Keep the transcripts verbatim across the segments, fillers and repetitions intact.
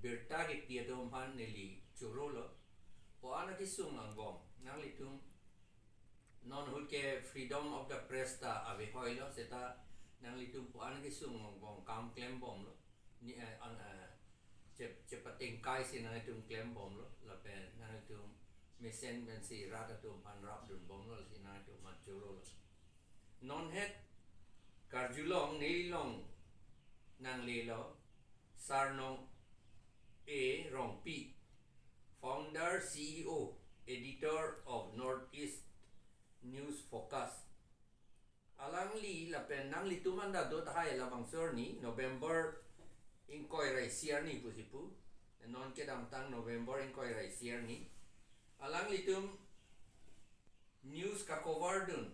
birta kepi atum aphan neli chorolo. Puan akesung angbong, nanglitum non ahut ke freedom of the press ta avehoilo, seta nanglitum puan akesung angbong kam klembomlo. Ni, eh, an, eh, chep-, chepatengkai si nanglitum klembomlo, lapen nanglitum mesen pensi rat atum aphan rapdunbomlo, si nanglitum aphan chorolo. Non het karjulong nelilong nanglelo, Sar Nong A Rongpi, founder, C E O, editor of Northeast News Focus. Alangli lapen nanglitum anta do tahai labangso arni, November ingkoi ra isi arni pusi pu. Non kedamtang November ingkoi ra isi arni. Alanglitum news kacover dun,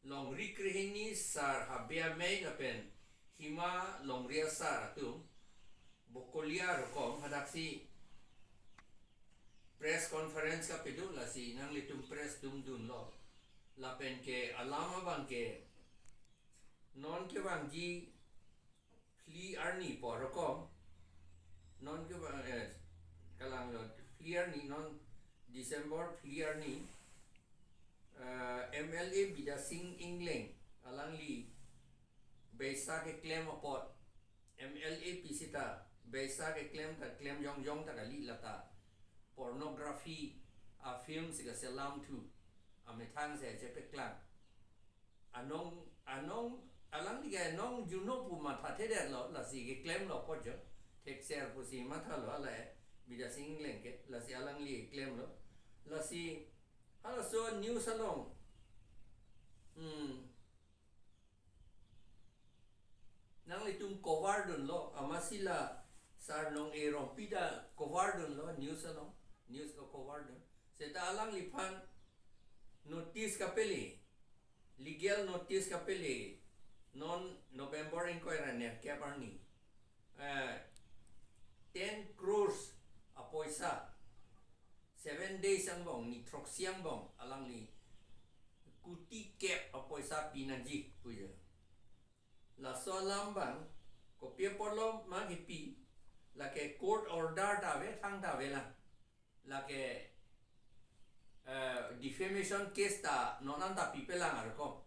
longri krehini Sar Habe Amei lapen Hima Longri asar atum Bokolia rokom hadaksi press conference kapidun, lasi nanglitum press dungdunlo. Lapen ke alam abang ke non kevangji phli arni pu rokom, non kevang, eh, kalanglo phli arni, non December phli arni, eh, M L A Bidya Sing Engleng alangli beisa keklem apot, M L A pi seta beisa keklem ta klem jongjong ta kali, lata pornography a-film si kaselam thu amethang si chepeklang. Anong, anong, alangli ke anong juno pu mathathedetlo, lasi keklemlo apot jo. Thekser pusi mathalo alai, Bidya Sing Engleng ke, lasi alangli klemlo. Lasi halaso news along, hmm, nanglitum cover dunlo, amatsi la Sar Nong A Rongpi ta cover dunlo news along, news kacover dun. Seta alangliphan notice kapele, legal notice kapele, non November ingkoi ra nerkep arni. Eh, ten crores apoisa, seven days angbong, ni throksi angbong, alangli kuti kep apoisa pinangji pujo. Laso alam abang kopi apotlo ma kepi, lake court order ta ave, thangta avelang. Lake, eh, defamation case ta non anta pipelang arko.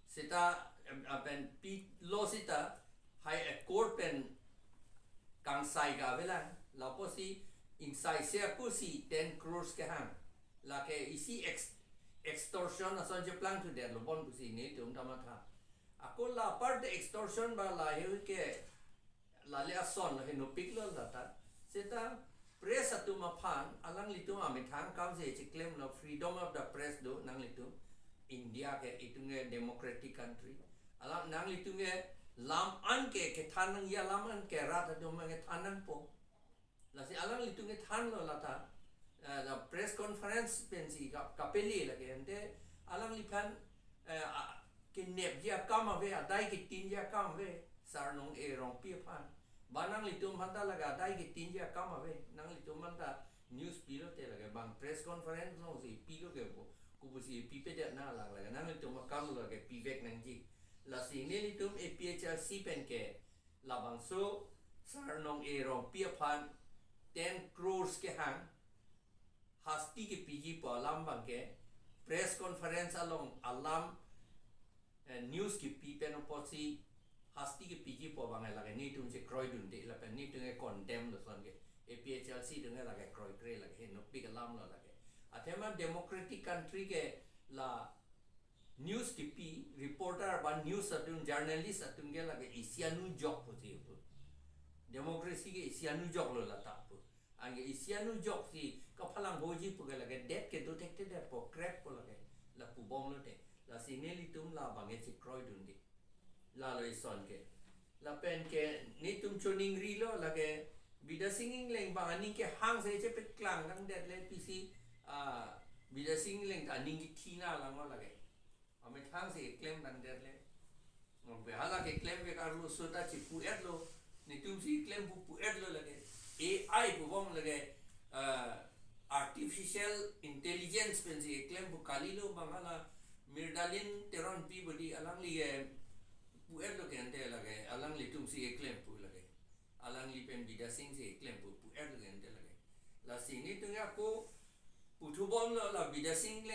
Seta, em, apen pilo seta, hai a court pen kangsai ka avelang. Lapusi ingsaise apusi ten crores kehang. Lake isi ex-, extortion ason cheplang thudetlo bon pusi nelitum ta matha. Ako la aparte extortion ba la he ke lale ason lo, henopiklo lata. Seta press atum aphan alanglitum amethang kam si cheklemlo, freedom of the press do nanglitum. India ke itum ke democratic country. Alang nanglitum ke lam an ke kethan nangji alam an ke rat atum kethan nangpo. Lasi alanglitum kethanlo lata, eh, la press conference pensi ka-, kapele lake ante alangliphan, eh, a, kenepji akam ave, adai ketinji akam ave, Sar Nong A Rongpi aphan. Ba nanglitum aphanta lake adai ketinji akam ave, nanglitum aphanta news pilote lake bang press conference alongsi pilo ke bo, kopusi pipedet nang lang lake, nanglitum akam lake pivek nangji. Lasi nelitum A P H L C pen ke labangso Sar Nong A Rongpi aphan ten crores kehang, hasti kepiji pu alam abang ke press conference along alam, eh, news kepi pen apotsi hasti kepiji pu abang lake netum chekroidunde lapen netum ke condemn lo ason ke, A P H L C atum ke lake kroikre lake, henopik alam lo lake. Athema democratic country ke la news kepi, reporter ba news atum, journalist atum ke lake isi anujok pusi pu. Democracy ke isi anujok lo lata pu. Anke isi anujok si kaphalang hoji pu ke lake det ke do thekthedet po, krep po lake. La pubomlote. Lasi nelitum la abang ke chekroidunde. Lalo ison ke. Lapen ke netum choningrilo lake Bidya Sing Engleng abang aning kehang si chepeklang nangdetle pisi, ah, Bidya Sing Engleng ta aning kethi nanglang lake. Amethang si klem nangdetle. Ngompe hala keklemvek arloso ta chipu-etlo. Netum si klem pu pu-etlo lake. A I pubom lake, ah, artificial intelligence pensi klem pu kalilo abang hala Miralyn Teronpi bodi alangli ke pu-etlo ke ante lake, alanglitum si klem pu lake. alangli pen Bidya Sing si klempo pu-er le ante lake. Lasi nelitum ako puthubomlo, la Bidya Sing le